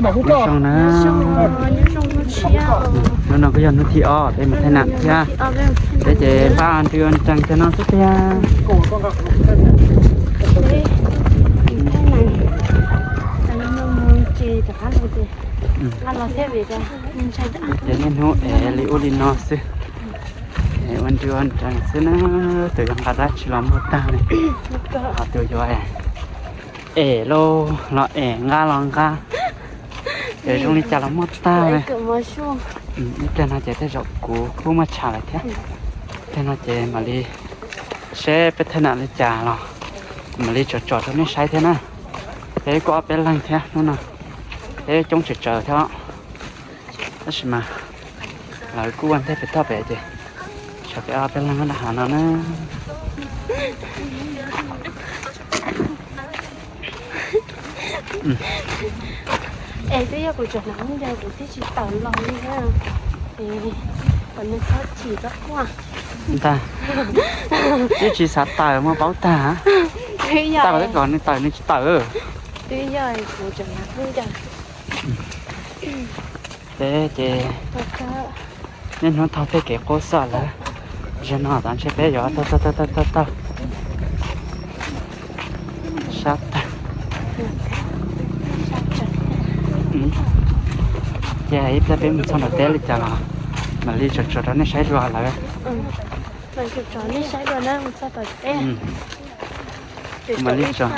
Nyob zoo na. Hnub no kuj yog hnub thib ob peb mus thaij nam thiab. Peb ces npaj nrw nrees cov no xwb tiag. Ces niaj hnub es li ub li no xwb. Es ua nrw ua nrees xwb na. Tus yuav nqa dab tsi los muaj tag li. Ho tus yuav es lauj los es nqa los nqa. Es zoo li cas los muaj tag li. Ib pliag no ces tej zaum kuv kuj muaj tsham lawm thiab. Ib pliag no ces mam li seb peb thaij nam li cas los mam li tsom tsom rau nej saib thiab na. Peb kuj ob peb leeg thiab hnub no, peb coob tsawv tsawv thiab. Tab sis mas lawv kuj ua ntej pem toj pem ces tshuav peb ob peb leeg nyob rau hav no na. Es twb yog kuv tseem hnav hnub ntawd kuv thiaj tsis tawm los li thiab. Es kom nws txhob chim txhob quaj ntag. Twb tsis xav tawm mas paub tag. Tawm kom nws tawm nws tsis tawm. Twb yog kuv tseem hnav hnub ntawd. Peb ces niaj hnub taug tej kev qub xwb lawm. Zaum no tam ntshe peb yuav taug taug taug taug taug sab tag. Ces ib pliag peb mus txog nram teb li cas los mam li tsom tsom rau nej saib dua lawm. Kuv mam li tsom,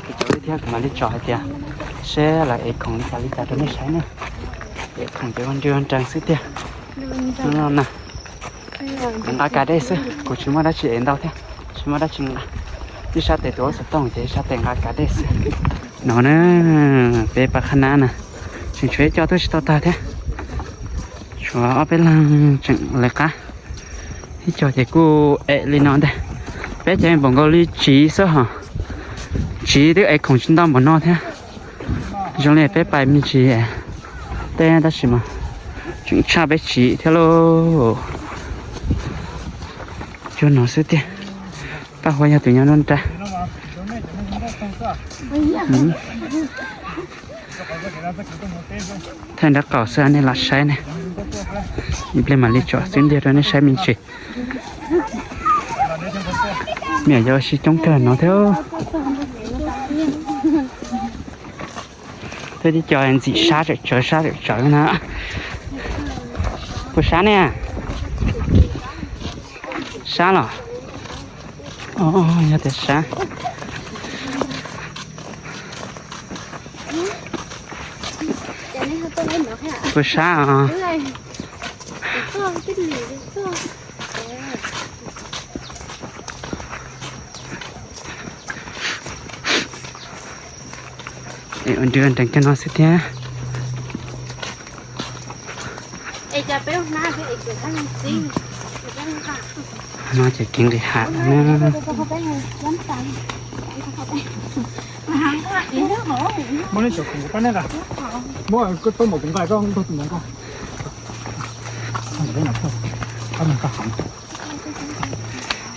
kuv tsom li thiab kuv mam li tsom hais tias seb lawv ev khoom li cas li cas rau nej saib ne. Ev khoom ces ua nrw ua nrees xwb tiag. No na, nqa kav dej xwb, kuv tsis muaj dab tsi ev ntau thiab, tsis muaj dab tsi nqa. Ib sab tes tuav xov tooj ces ib sab tes nqa kav dej xwb. No na, peb pab qhab nab na, tseem tshuav ib co tuaj tsis tau tag thiab. Tshuav ob peb leeg tseem lawv qab. Ib co ces kuj ev li no ntag. Peb ces npaum nkaus li tsiv xwb hos, tsiv twb ev khoom tsis ntau npaum no thiab. Zoo li peb pais me ntsis tej tab sis mas tseem tshaj peb tsiv thiab lauj. Cuag no xwb tiag. Paj Huab yog tus nyob nruab nrab. Thaij nrab qaum xwb nej los saib ne. Ib pliag mam li tsom xwb ntiag rau nej saib me ntsis. Me nyuam yaus ua si coob kawg no thiab. Tej tib co ntxim sab tsawv tsawv sab tsawv tsawv na. Puas sab ne? Sab los? Yog tias sab. Puas sab os? Es ua nrw nrees cov no xwb thiab. No ces kev nqis hav na.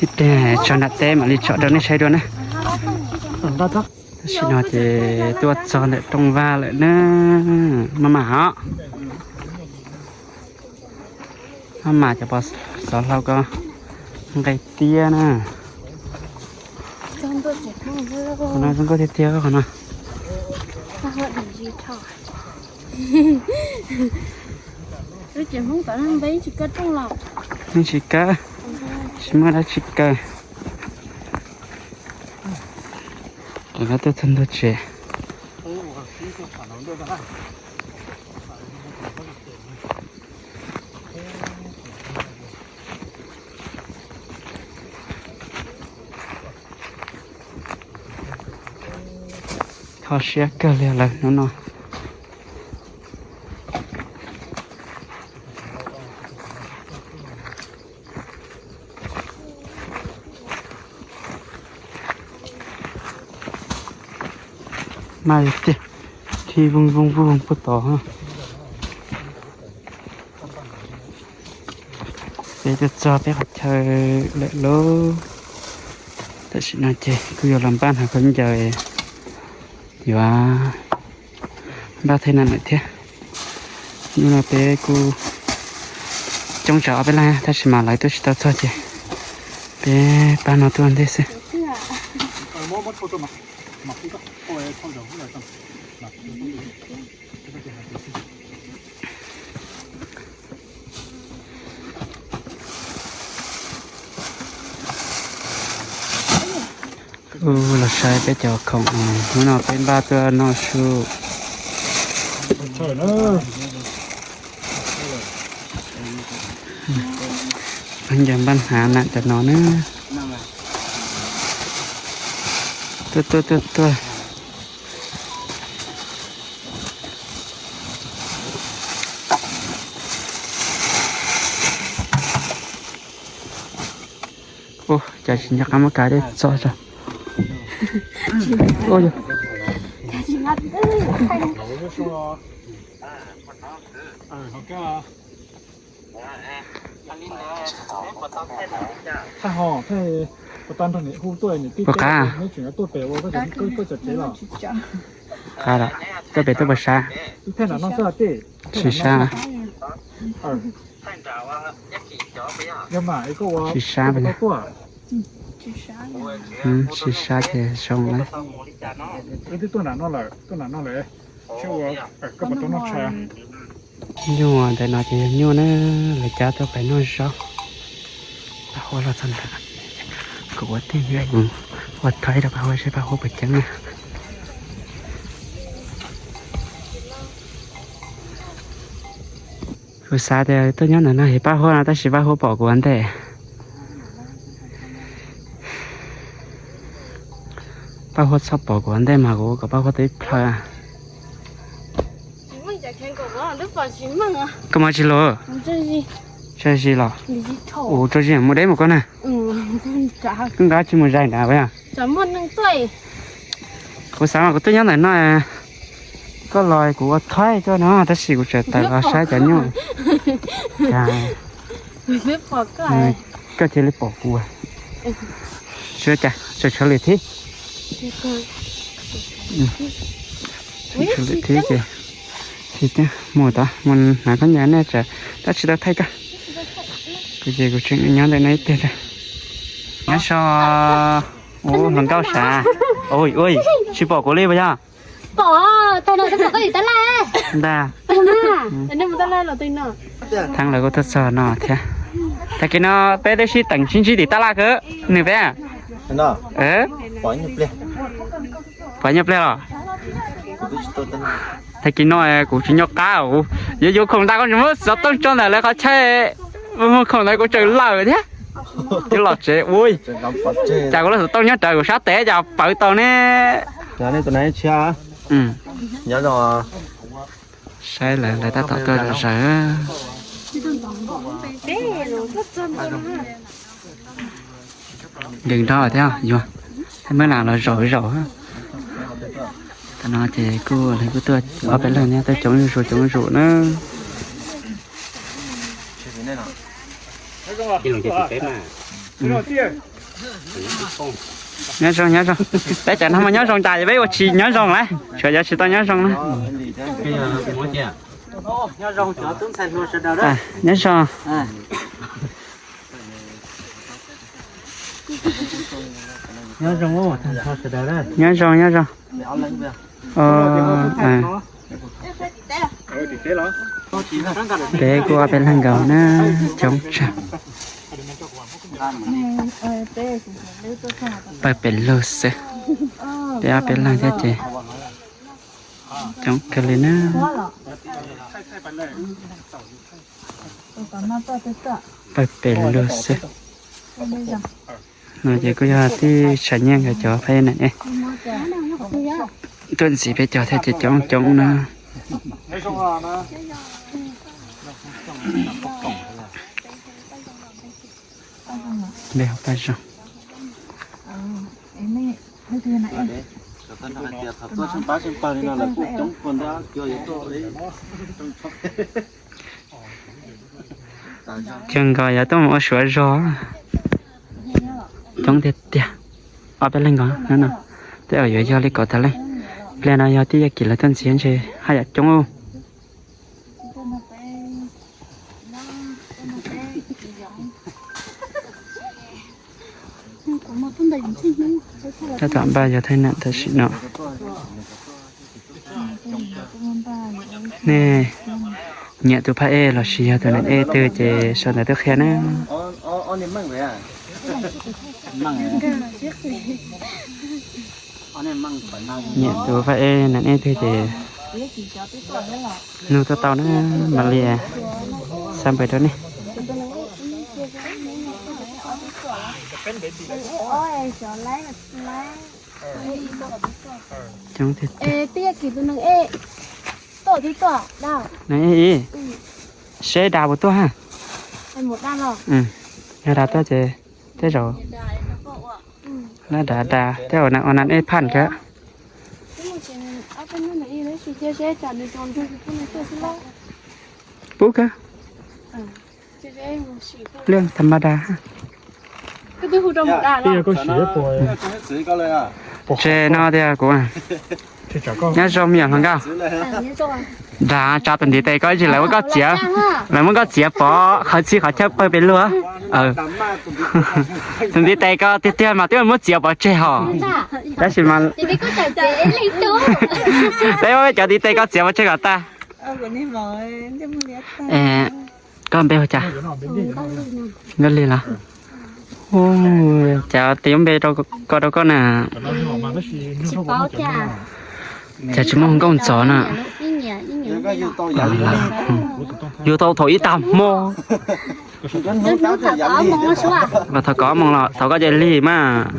Ib teg tso nram teb mam li tsom rau nej saib dua na. Tam sim no ces tuaj txog ntawm rooj vag lawm na. Maj mam os. Maj mam cov pov xov hlau ko nqe tiab na. Qhov no zoo nkauj tiag tiag qhov no. Yeej tsis kaw, tsis muaj dab tsi kaw. Rov qab tuaj txog ntua tsev. Kho siab kawg li lawm hnub no. Mas tiag, khi vooj vooj vooj puag tod. Peb tuaj txog peb qhov chaw lawm lauj. Tam sim no ces kuj yuav los npaj hnav khaub ncaws yuav Npaj thiab na lawm thiab. Hnub no peb kuj coob tsawv ob peb leeg tab sis mas lawv tuaj tsis tau txog ces peb pab no tuaj ntej xwb. Ub, los saib peb cov khoom, hnub no peb npaj tuaj noj su. Peb ncaws npaj hnav na cov no na. Tuaj tuaj tuaj tuaj. Ub, cas tsis nco qab muab kav dej txog tso. Puas qab? Qab lawm, tuaj pem tuaj puas sab? Tsis sab. Tsis sab. Tsis sab ces zoo lawm. Nyuj ntawm no ces yog nyuj na, lawv cab tuaj pem noj zaub. Paj Huab los txog ntawd, kuv ua tij, ua thaib rau Paj Huab seb Paj Huab puas ceeb na. Kuv xav tias tuaj nyob ntawm no es Paj Huab no tab sis Paj Huab pom kuv ua ntej. Paj Huab txhob pom kuv ua ntej mas kuv kom Paj Huab tau ib plhaw. Koj mas tsis los? Tso zis los. Ua tso zis mus deb mus koj na. Koj nqa tsis mus zais nrad puas yog? Kuv xav mas kuv twb nyob ntawm no, koj los kuv ua thaib tuaj no tab sis kuv tseem tawm los saib cov nyuj. Koj cia li pom kuv. Sua cas tseem tshuav lwm thib. Lwm thib ces mus tod mus hnav khaub ncaws nej tsam tab tsis tau thaij koj. Kuv ces kuv tseem nyob ntawm no ib pliag. Nyob zoo. Ub, hluas nkauj sav. Ua, tsis pom kuv li puas yog? Pom, tag no twb pom koj tim tab laj. Ntag. Thaib lawv kuj tuaj txog no thiab. Tag kis no peb twb sib teem sib ntsib tim tab laj kawg, nws peb. Pom nyuj pliag los? Tag kis no kuv tsis nco qab, yuav yuav khoom ntawd kuv tseem muab xov tooj tso ntawm lawv qhov chaw, muab khoom ntawd kuv tseem lawm thiab. Twb los tsev ua cas kuv lub xov tooj nyob rawv kuv sab tes cas pawv tau ne. Saib lawv, lawv tab tom tuaj zom zaws. Nkees nrog thiab yuav, muab lam los zaum zaum. Tam no ces kuj, lawv kuj tuaj ob peb leeg thiab, tuaj coob zuj zus coob zuj zus na. Nyob zoo, nyob zoo. Peb cov no mas nyob zoo cas peb ua tsis nyob zoo lawm, tshuav cov tsis tau nyob zoo na. Nyob zoo. Nyob zoo, nyob zoo. Peb kuj ob peb leeg nkaus na, coob tsawg. Pawg pem lug xwb, peb ob peb leeg thiab ces coob kawg li na. Pawg pem lug xwb. No ces kuj yog tij Tshav Nyiaj nkawd cov phab ne, tuaj ntxiv peb cov thiab ces coob coob na. Npe hu Paj Zoo. Kawg nkaus yuav tuaj mus ua suav zog. Coob tiag tiag. Ob peb leeg nkaus no, tej zaum yuav yog li kaum tawm leej. Pliag no yog tij Yaj Kim lawv tuaj ntxiv ntshe haj yam coob. Tab tom npaj yog thaij nam tam sim no. Nej nyiam tus phab ej los sis yog tus nam ej twg ces sau ntawv tuaj qhia na. Nyiam tus phab ej nam ej twg ces nug tuaj tau na, mam li xa npawg rau nej. Coob tiag tiag. Nam ej ib, seb dag puas tuaj ha. Yog dag tuaj ces tej zaum lab dag dag thiab ua nam ej phaj thiab. Pub kawg. Pliag tham ma da. Tseg no tiag kuv. Nyob zoo me nyuam hluas nkauj. Dag tso tus ntiv tes koj ib tsam lawv muab koj txiav, lawv muab koj txiav pov qhov txhij qhov chaw pawg pes lug. Tus ntiv tes ko tiag tiag mas twb muab txiav pov tseg hos. Tab sis mas peb muab peb cov ntiv tes ko txiav pov tseg kom tag. Koj npe hu cas? Nkauj Lig los? Cas tis npe ko rau koj na. Cas tsis muaj nkauj ntxov na. Yug tau thaum ib tag hmo. Los thaum kaum ob moos los thaum koj ces lig mas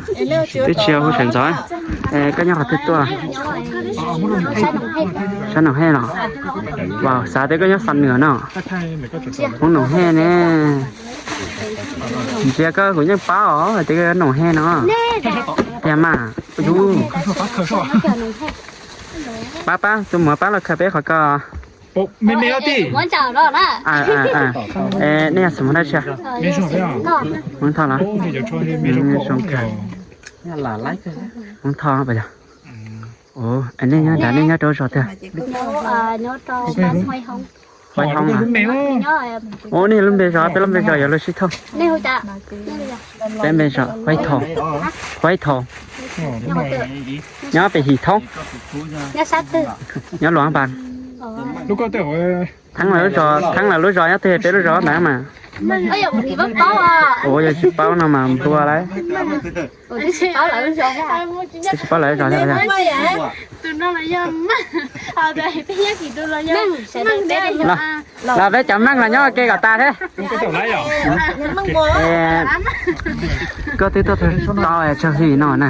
twb tsis yog hu sawv ntxov. Koj nyob qhov twg tuaj? Sab Noom Hej los? Xav tias koj nyob Xam Nuas no. Hmoob Noom Hej ne. Ntsia koj kuv yeej paub os hais tias koj nyob Noom Hej no. Tiag mas, yus. Pab pab tus muam pab los khaws peb qhov ko. Nej yog xeem Hmoob dab tsi? Hmoob Thoj los? Hmoob Thoj pas yog. Nej nyob nrad, nej nyob rau zos twg? Huaib Hoob. Ua nej lub npe zos, peb lub npe zos yog Luj Sib Thooj. Peb npe zos Huaib Thooj. Huaib Thooj. Nyob pem Him Thoob. Nyob Luam Pas. Theeb lawv lub zos, Theeb lawv lub zos nyob twg, peb lub zos ntawd mas. Ua yog tsis paub no mas nplua lawm. Twb tsis paub lawv zos thiab. Los peb cov Meej los nyob ua ke kom tas thiab. Koj twb tuaj tau tsawg hli no na?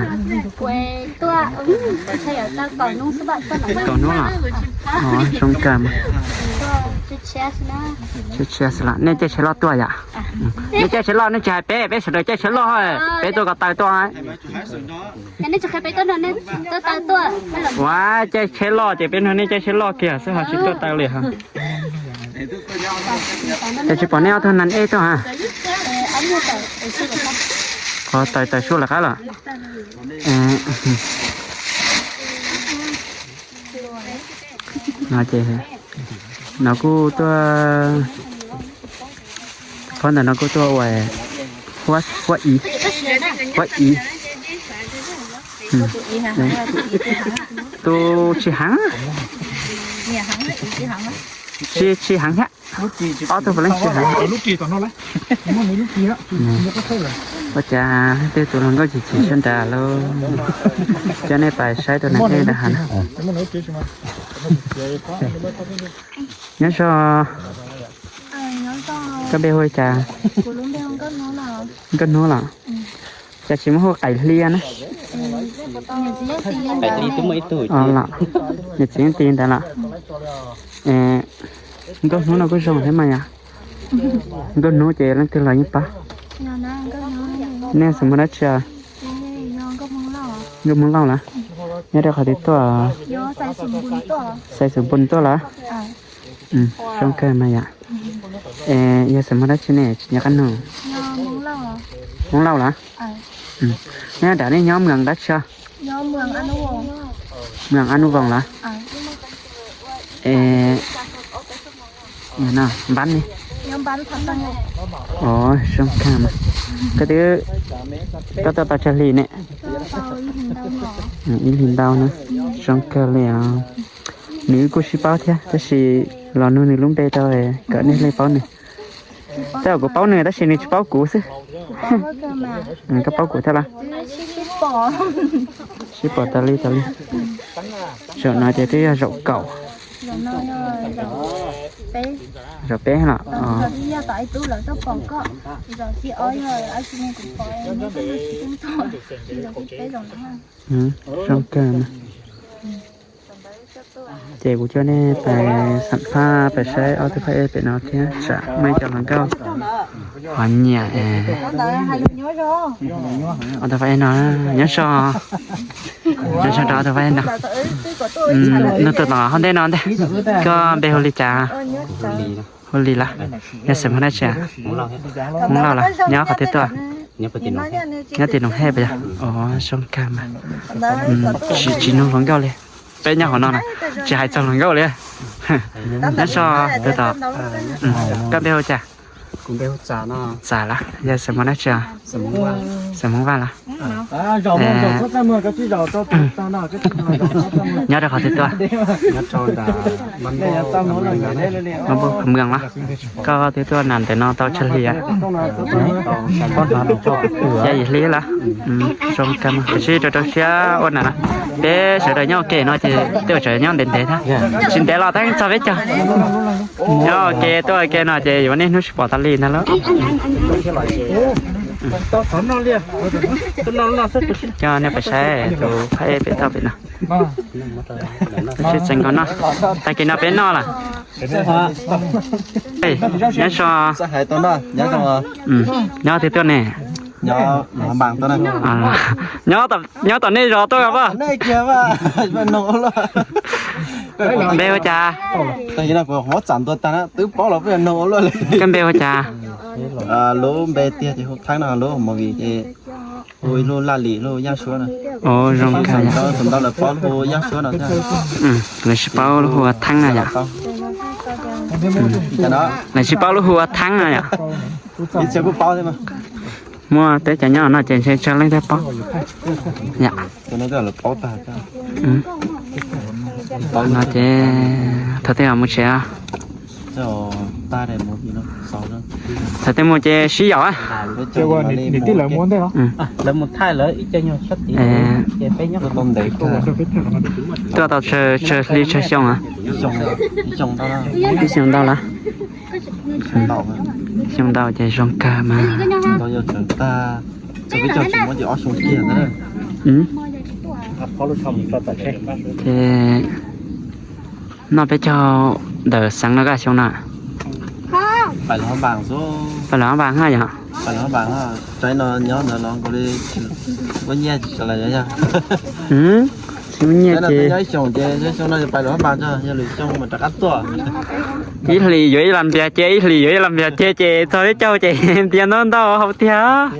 Kaum hnub los? Zoo kawg. Tshiab tshiab xwb los. Nej caij tsheb loj tuaj yom? Nej caij tsheb loj nej tsis hais peb, peb sawv daws caij tsheb loj, peb tuaj ko taw tuaj. Ua caij tsheb loj ces peb nrog nej caij tsheb loj kiag xwb ho tsis tuaj taw li ho. Ces tsis pom nej ob tug nam ej tuaj ha? Qhov taws taws suab lawv qab los. No ces no kuj tuaj, phab ntawm no kuj tuaj ua huab ib, huab ib. Tus tsis heev, tsis tsis heev thiab. Ob tug puav leej tsis heev. Ua cas leej twg tus hluas nkauj chim chim sab nrad lauj? Coj nej pais saib tus nam ej nrad hav na. Nyob zoo. Koj npe hu li cas? Nkauj Hnub los? Cas tsis muaj hu Qaim Hli na? Niam txiv yeej tis ntawd los? Nkauj Hnub no kuj zoo thiab mas yom. Nkauj Hnub ces leej twg los yeej paub. Nej xeem Hmoob dab tsi? Nkauj Hmoob Lauj los? Nyob rau qhov twg tuaj? Xais Xus Npun tuaj los? Zoo kawg mas yom. Es yog xeem Hmoob dab tsi ne tsis nco qab nug? Hmoob Lauj los? Nej nram nej nyob moos dab tsi? Mws a nub voos lawm. Es, npab ne. Ov, zoo kawg mas. Koj twb, koj tuaj tau tsawg hlis ne? Ib hlis ntau na. Zoo kawg li os. Nws kuj sib paub thiab tab sis los nug nws lub npe rau kom nej li paub nws. Tej zaum kuv paub nws tab sis nws tsis paub kuv xwb. Koj paub kuv thiab los? Sib pom tas li tas li. Zaum no ces twb yog zaum kaum. Zaum peb los? Zoo kawg mas. Ces kuv coj nej pais xam phaj pais saib ob tug phaj ej pem no thiab tsam muaj ib co hluas nkauj ho nyiam ob tug phaj ej no. Nyob so, nyob so rau ob tug phaj ej no. Nug tus tom hauv ntej no ntag, koj npe hu li cas? Hu Lis los? Yog xeem Hmoob dab tsi? Hmoob Lauj los? Nyob qhov twg tuaj? Nyob tim Noom Hej puas yog? Ov, zoo kawg mas. Tsis nug hluas nkauj li. Peb nyob hauv no na, tsis hais txog hluas nkauj li. Nyob so, tus tom, koj npe hu cas? Txawm los? Yog xeem Hmoob dab tsi? Xeem Hmoob Vaj los? Nyob rau qhov twg tuaj? Mab Pub Mws los? Koj twb tuaj nram ntawm no tau tsawg hli? Xya yim hli los? Zoo kawg mas, sib rau rau siab ua na. Peb sawv daws nyob ua ke no ces tej zaum nyob ntev ntev thiab. Tsis ntev los tab txog peb caug. Nyob ua ke tuaj ua ke no ces yuav niaj hnub sib pom tas li ntag lauj. Coj nej pais saib tus phaj ej pem toj pem no. Sib txeev nkaus no. Tag kis no peb noj lawm. Nyob so. Nyob twg tuaj ne? Nyob tom nej zos tuaj os. Npe hu cas? Koj npe hu cas? Lub npe tiag ces hu Theeb no, lub movie ces hu ib lub Laj Lis lub Yaj Suab no. Ov, zoo kawg. Ntau lawv paub lub hu Yaj Suab no thiab. Lawv sib paub lub hu ua Theeb no yom. Lawv sib paub lub hu ua Theeb no yom. Ib txhia kuj paub thiab mas. Muaj peb cov nyob no ces ntshe tsawg leej thiaj paub. Yom. No ces thaum twg mus tsev? Thaum twg mus ces sib yaum. Tuaj tau tsawg hli tsawg xyoo? Ib xyoo ntau lawm. Xyoo ntau ces zoo kawg mas. Ces noj peb caug ntawm xeev no kaj xyoo na. Pais los Hab Npas hab yom. Tsis muaj nyiaj ces ib hlis yuav ib las npias cia, ib hlis yuav ib las npias cia ces txog peb caug ces ntiav ntau ntau hau tiag.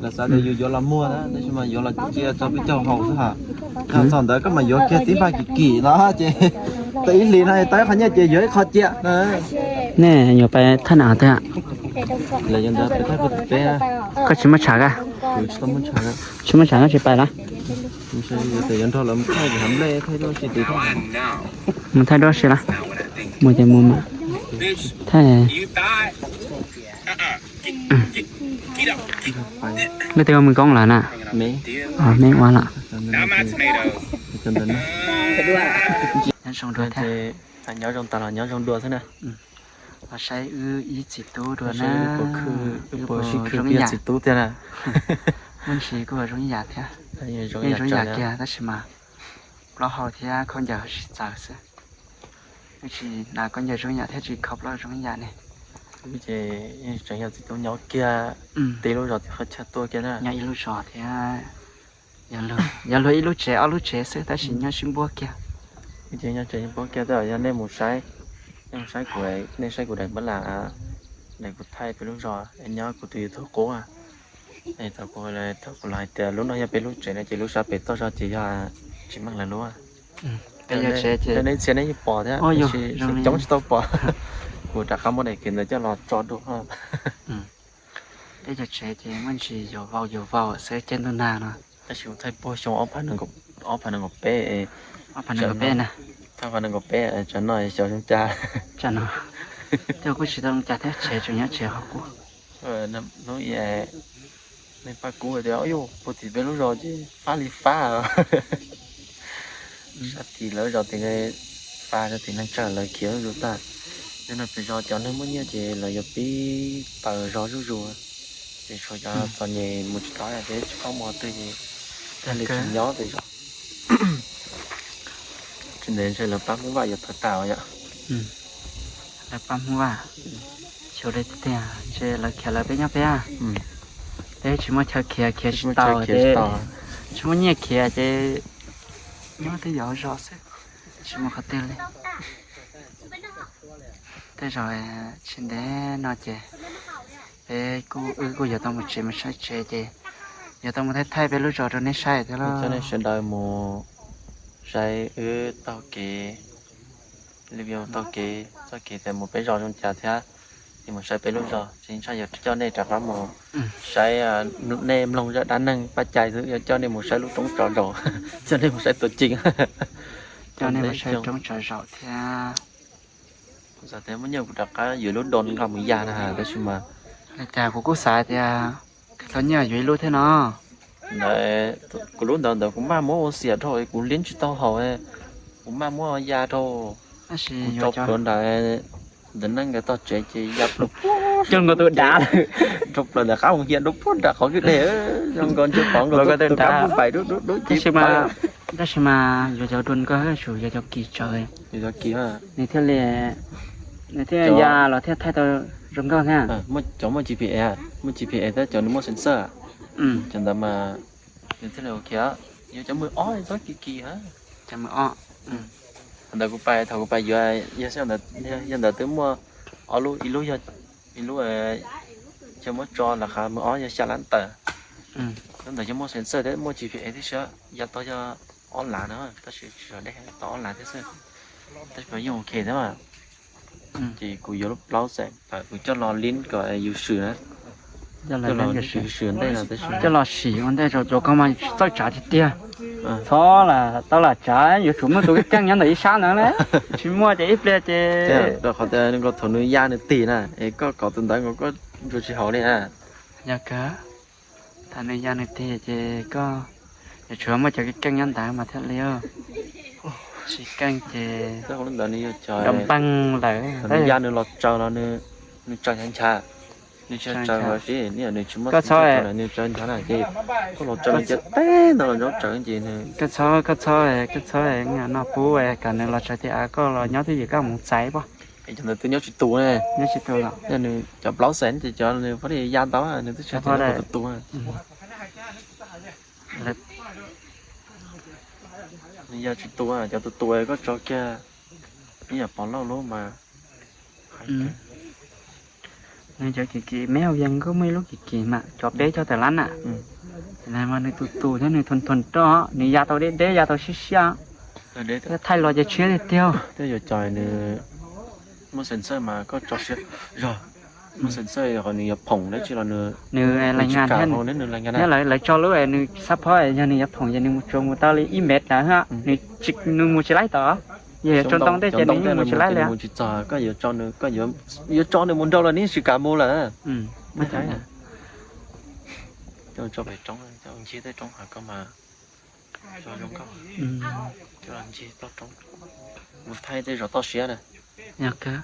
Lawv xav tias yus yuav los muag na, tab sis mas yuav los cia tso peb caug haus xwb ha. Yog txog ntawd koj mas yuav kiag tib npaj kim kim no ces tau ib hlis no tau ib qho nyiaj ces yuav ib qho cia. Nej yuav pais thaj nam twg? Koj tsis muaj tshav a? Tsis muaj tshav koj tsis pais los? Mus thaij duab si los? Mus ces mus mas. Thaij. Leej twg ua mus koob lawm na? Me ua lawm. Nyob zoo dua thiab. Nyob zoo tas los nyob zoo dua xwb na. Los saib wb ib txiv tub dua na. Wb puas sib khwv pib txiv tub tiag na. Muaj ntsis kuj zoo ib yam thiab. Yeej zoo ib yam kiag tab sis mas plaub hau thiab khaub ncaws ho sib txawv xwb. Wb tsis hnav khaub ncaws zoo ib yam thiab tsis kho plaub zoo ib yam ne. Ces tseem yog txiv tub nyob kiag tib lub zos tim qhov chaw tuaj kiag na. Nyob ib lub zos thiab. Yog luag ib lub tsev ob lub tsev xwb tab sis nyob sib npuab kiag. Ces nyob tsev npuab kiag tab yog nej mus saib, nej mus saib kuv, nej saib kuv daim npab las, daim kuv thaij peb lub zos es nyob kuv tus YouTube qub. Thaum kuv, thaum kuv los hais tias lub no yog peb lub tsev no ces lub sab pem toj zog ces yog Tsis meej lawv lub. Peb cov tsev ces nej txhia nej yeej pom thiab, coob tsis tau pom. Kuv rov qab muab daim kev ntawd coj los tso dua. Peb cov tsev ces muaj ntsis yuav vau yuav vau xwb, caij ntuj nag no. Tab sis kuv thaij puag xyoo ob phav nees nkaum peb, ob phav nees nkaum peb na, ob phav nees nkaum peb, tsam no xyov zoo cas. Tsam no tej kuj tsis tau zoo cas thiab, tsev tseem nyob tsev qhov qub. Hnub ib, nej pab kub tias, yuj, puag tim peb lub zos ces fab li fab. Sab tim lawv zos tim, fab sab tim neeg tsawg lawv khiav zuj zus tag. Yog no pem zos cov neeg muaj nyiaj ces lawv yuav pib paws zog zuj zus. Ces tshuav cov txom nyem mus tsis tau ces tsis paub mus qhov twg ces thiaj li tsis nyob pem zos. Tsis ntev ntshe lawv pab Hmoob Vaj yuav tawg tag yom. Lawv pab Hmoob Vaj, xyov li tiag tiag, ntshe lawv khiav lawv peb nyob peb. Peb tsis muaj chaw khiav, khiav tsis tau ces, tsis muaj nyiaj khiav ces nyob twb yuav zos xwb, tsis mus qhov twg li. Tej zaum tsis ntev no ces peb kuj, wb kuj yuav tau mus tsev mus saib tsev ces yuav tau mus thaij thaij peb lub zos rau nej saib thiab los. Coj nej sawv daws mus saib wb taug kev, li vias taug kev, txoj kev tias mus peb zos zoo cas thiab, es mus saib peb lub zos. Tsis ntshai yuav coj nej rov qab mus saib, nej mloog zaj dab neeg Paj Cai xwb, yuav coj nej mus saib lub roob tsov zaum, coj nej mus saib tuaj ceeb. Coj nej mus saib roob tsov zaum thiab. Kuv xav tias muaj nyiaj kuv rov qab yuav lub doos nqa mus ya na, tab sis mas, li cas kuv kuj xav tias thov nyiaj yuav ib lub thiab no. Ntawd, kuv lub ntawd ntawd kuv maj muab ua xiam dhau, kuv liab tsis tau haus, kuv maj muab ya dhau. Tab sis kuv yuav rau cov pluav nram ntawm neej nkawd tog tsev ces ya plaws, coj nkaus tus dav rau plaws ntawm qab mus hiam rau puag nram qhov kwj deg, zoo nkaus ntshe pov nkaus tus kab pub pais dub dub dub ces. Tab sis mas yuav cov drone nkauj, yuav cov kis tsawv, nws thiaj li, nws thiaj ya los thiaj thaij tau zoo nkauj thiab. Cov muaj G P S, muaj G P S thiab cov nws muaj sensor, cov ntawd mas nws thiaj li ok. Yuav cov mws ob txhob kis kis. Cov mws ob. Ntawd kuv pais, thaum kuv pais yuav, yog xyoo ntawd, yog ntawd twb muaj ob lub, ib lub yog, ib lub yog muab tso lawv qhov mws ob yog xya lab tawm. Lub ntawd yog muaj sensor thiab muaj G P S thiab, ya tau yog ob lav na, tab sis tsis yog deb, tau ob lav thiab xwb. Tab sis yeej ok thiab mas. Ces kuv yuav lub plaub xees tawm kuv coj los lib kom yus swm na. Coj los sim ua ntej, cov koj mas txawj tsav tiag tiag. Txhob lam tau lam tsav, yuav tsum muaj tus keej nyob ntawm ib sab ntawd na. Tsis muaj ces ib pliag ces, rau qhov tias nkaus thaum nws ya nws tig na es koj kov tus ntawd nkaus koj ntsuas tsis haum li na. Yog kawg, thaum nws ya nws tig ces koj yuav tsum muaj cov keej nyob ntawd mas thiaj li. Tsis keej ces npaj lawm. Nws ya nws los tsaws los nws tsaws nchav nchav, nws tsis tsaws los sis nws tsis muaj, nws tsaws nchav na ces koj los tsaws nws cov teb ntawd los nyob tsaws ces nws, koj txhob, koj txhob, koj txhob noj pub kom nws los tsaws tias koj los nyob twj ywm koj mus txais pob. Es cov ntawd twb nyob tsis tus ne. Nyob tsis tus los, yog nws cov plaub xees ces cov nws pab li ya ntau, nws twb tsis hais tias nyob tus tus. Nws ya tsis tus, cov tus tus koj tso kiag ib yam pov lauj lub mas. Nws cov kim kim, meb hauv yees kuj muaj ib lub kim kim mas cov peb caug tawm lab na. Mas nws tus tus thiab nws thuam thuam roj, nws ya tau deb deb, ya tau siab siab. Thiab thaij los ces tshiab tiag tiag. Twb yuav cov nws muaj sensor mas koj tso siab zog. Muaj sensor qhov nws yuav phoom dab tsi los nws, nws lais ngas thiab nws lais ngas, lawv tso lub nws xab phob, yog nws yuav phoom ces nws mus tsuas mus tau li ib mev ntawd, nws mus tsis laib tod. Yog yuav tso ntoo tej ces nws mus tsis laib li. Mus tsis txog, koj yuav tso nws, koj yuav tso nws mus nraud los nws tsis kam mus lawm. Coj tso pem roob, coj ncig tej roob hauv ko mas zoo nkauj. Coj los ncig toj roob, mus thaij tej zos toj siab na. Yog kawg,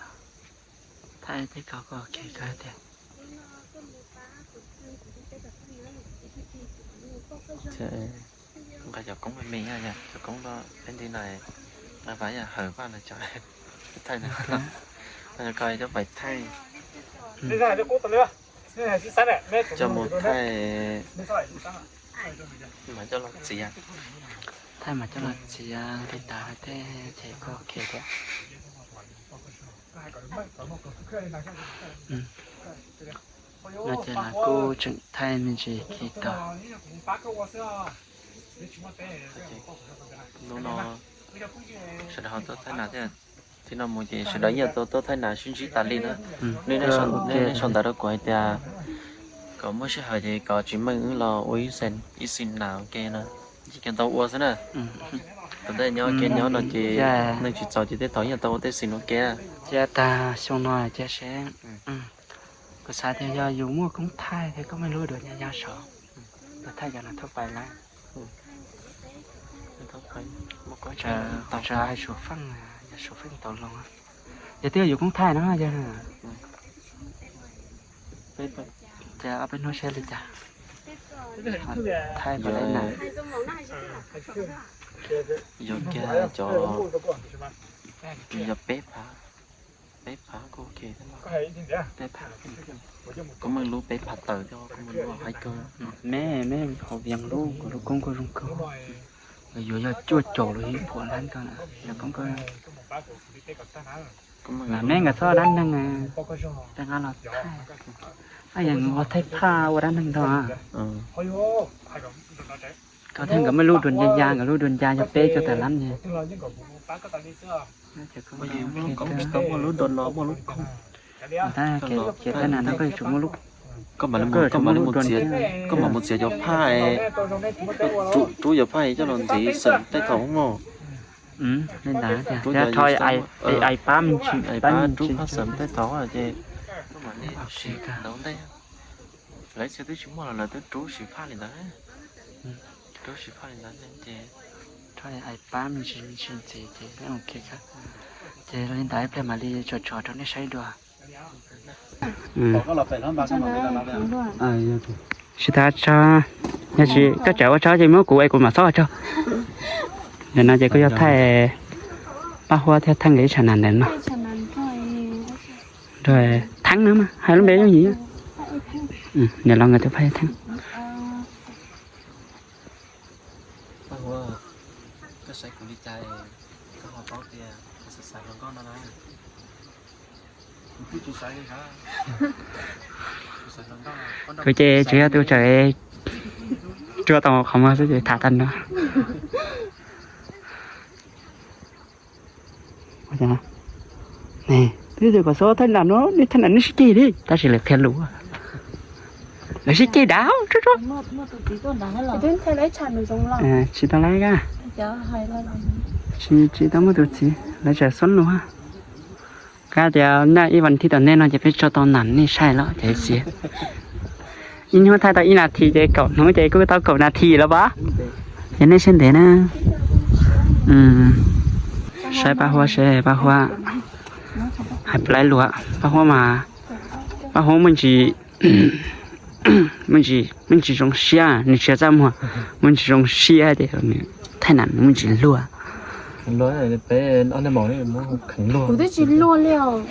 thaij tej ko ok kawg tiag. Nqa cov koob me me, cov koob peb nti no, nqa vas yam hawm vaj no cov thaij na. Ko cov pais thaij, coj mus thaij mas coj los txiav. Thaij mas coj los txiav li ntawd tej ces kuj ok thiab. No ces lawv kuj tseem thaij me ntsis khi tau. Hnub no sawv daws ho tuaj thaij nas thiab, txij no mus ces sawv daws yeej tuaj tuaj thaij nas sib ntsib tas li na. Nej sau ntawv rau kuv hais tias kom muaj sij hawm ces kom tsis meej wb los ua ib xees nas ua ke no, ces ntau ua xwb na. Thaum ntej nyob ua ke nyob no ces neeg tsis txaus ces tej thaum yeej tau ua tej xees ua ke. Cia tag xyoo no cia seb, kuv xav tias yog yus muaj koob thaij thiab koob meej lub dua nyab yab saud, thaij cov no thauj pais lawm. Tsa hais Suav Feej, yog Suav Feej tau loo, yog twb yog yus koob thaij no yog ces ob peb hnub seb li cas. Thaij yog kiag cov, yog peb phav, peb phav kuj ok thiab no. Peb phav, koob meej lub peb phav tawm thiab koob meej lub haib kawg. Me me hauv Vias lub, kuv lub koob kuj zoo kawg. Yuav yog cuaj caum los ib puas lab kawg na, yog koob kawg. Lam me nkawd txhob dab neeg, tej nqab los thaij, ab yog ua thaij phaj ua dab neeg ntag. Koj thaij nkawd muaj lub dua ncas ya, nkawd lub dua ncas yog peb cuaj tawm lab ces. Koj tsis tau muaj lub dua no muaj lub koob. Tab kev thaij nas no koj yuav tsum muaj lub, koj mam li mus txiav, koj mam mus txiav cov phaj, rub cov phaj coj los ntxiv xeem tej thaum mog. Li ntawd tiag, rho ai pab me ntsis, pab rub phaj xeem tej thaum ces koj mam li ntau ntej. Lawv txhia twb tsis muaj los lawv twb rub siv phaj li ntawd, rub siv phaj li ntawd ces rho ai pab me ntsis me ntsis ntxiv ces ok. Ces li ntawd ib pliag mam li tso tso rau nej saib dua. Tsis tas tso, yog tsis koj tseem ua tso ces muab kuv es kuv mam txhob ua tso. Ntawm no ces kuj yog thaij Paj Huab thiab Theej nkawd ib tsam nas ntawm no. Theeb no mas hais lub npe yooj yim. Niam laus nkawd tus Paj Huab Theej. Paj Huab, koj saib kuv li cas, koj ho paub tias kuv xav xav hluas nkauj no na. Kuv ces tsuas yog tus tsawm rua tau qhov muag xwb ces tham tag no. Twb tias kom xav thaij nas no, nej thaij nas nej sib ceg li, tab sis lawv qhia lus, lawv sib ceg dav tsuag tsuag. Tsis tau lawv, tsis tau muaj tus txiv, lawv tseem xob lus. Kab tias naj ib vas thib tom ntej no ces peb tso tau nas nej saib los ces xiav. Ib hnub thaij tau ib nas this ces kaum hnub ces kuj tau kaum nas this los pab. Ces nej siab ntev na. Saib Paj Huab seb Paj Huab hais plaub lus, Paj Huab mas, Paj Huab muaj ntsis, muaj ntsis zoo siab, nws tsis txaj muag, muaj ntsis zoo siab ces nws thaij nas nws muaj ntsis luag. Kuv twb tsis luag li os.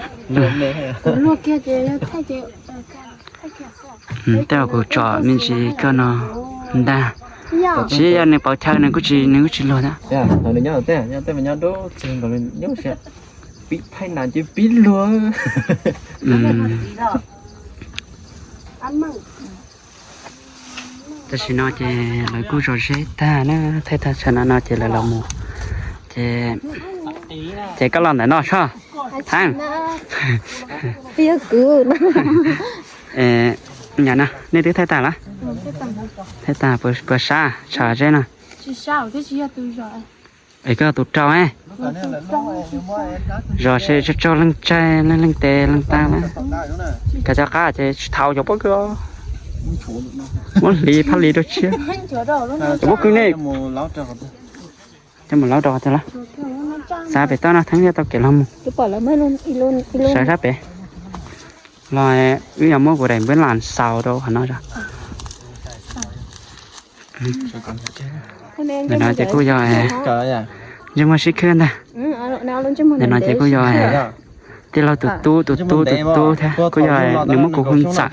Kuv luag kiag ces yog thaij ces Tej kuv tsom me ntsis koj no ntag, tsis yog nws pauv chaw nws kuj tsis, nws kuj tsis luag thiab. Pib thaij nas ces pib luag. Tam sim no ces lawv kuj zov zeb tag na, thaij tag tsam no no ces lawv los mus. Ces, ces koj los ntawm no soj, Theeb. Yog kuv. Nyam no nej twb thaij tag lawm? Thaij tag puas sab tsam zeb no? Es koj tus rau, zos seb tsaug tsaug leej tsaig leej leej tes leej tag na. Kav cov qab ces tsis thaum cov pob kws, muab hliv phaj hliv rau tshiab. Cov pob kws ne, coj mus laub rau tag lawm. Xav pem toj no Theeb thiaj tau kev los mus. Sawv sab pem los, wb yog muab kuv daim npawb las xaus rau qhov no. Ntawm no ces kuj yog ntsej muag sib khwb ntag. Ntawm no ces kuj yog tij laug tus tub tus tub tus tub thiab, kuj yog nws muab kuv hu ntxawm,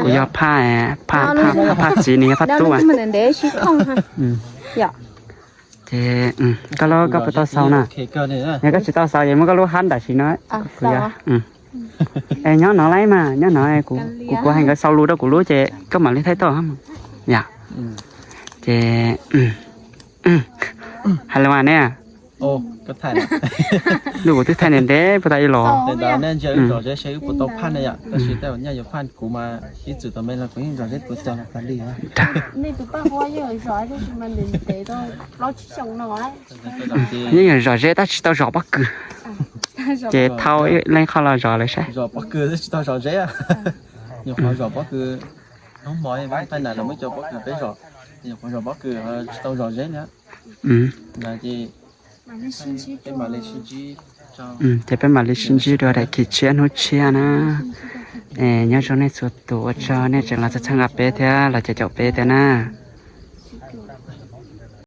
kuv yog phaj, phaj, phaj txiv, nws yog phaj tub. Ces koj los koj puas tau xaus na? Yog koj tsis tau xaus ces muab koj lub hab ntam sim no. Es nyob no lawm mas, nyob no kuv, kuv hais nkawd xaus lus rau kuv lub ces koj mam li thaij tau. Yog, Ces hais los mas ne, lub kuv twb thaij ntev ntev puas tau ib los. Yeej yog zom zeb tab sis tsis tau zom pob kws. Ces thauj ib leeg qhov los zom lawv saib. Zom pob kws tsis tau zom zeb. Nyuam qhuav zom pob kws, hnub hmo peb na los muab cov pob kws peb zom, nyuam qhuav zom pob kws tsis tau zom zeb na. Ces peb mam li sib ntsib dua daim khiv tshiab hnub tshiab na. Es nyob zoo nej txhua tus, ua tsaug nej tseem los txhawb nqa peb thiab los caum caum peb thiab na.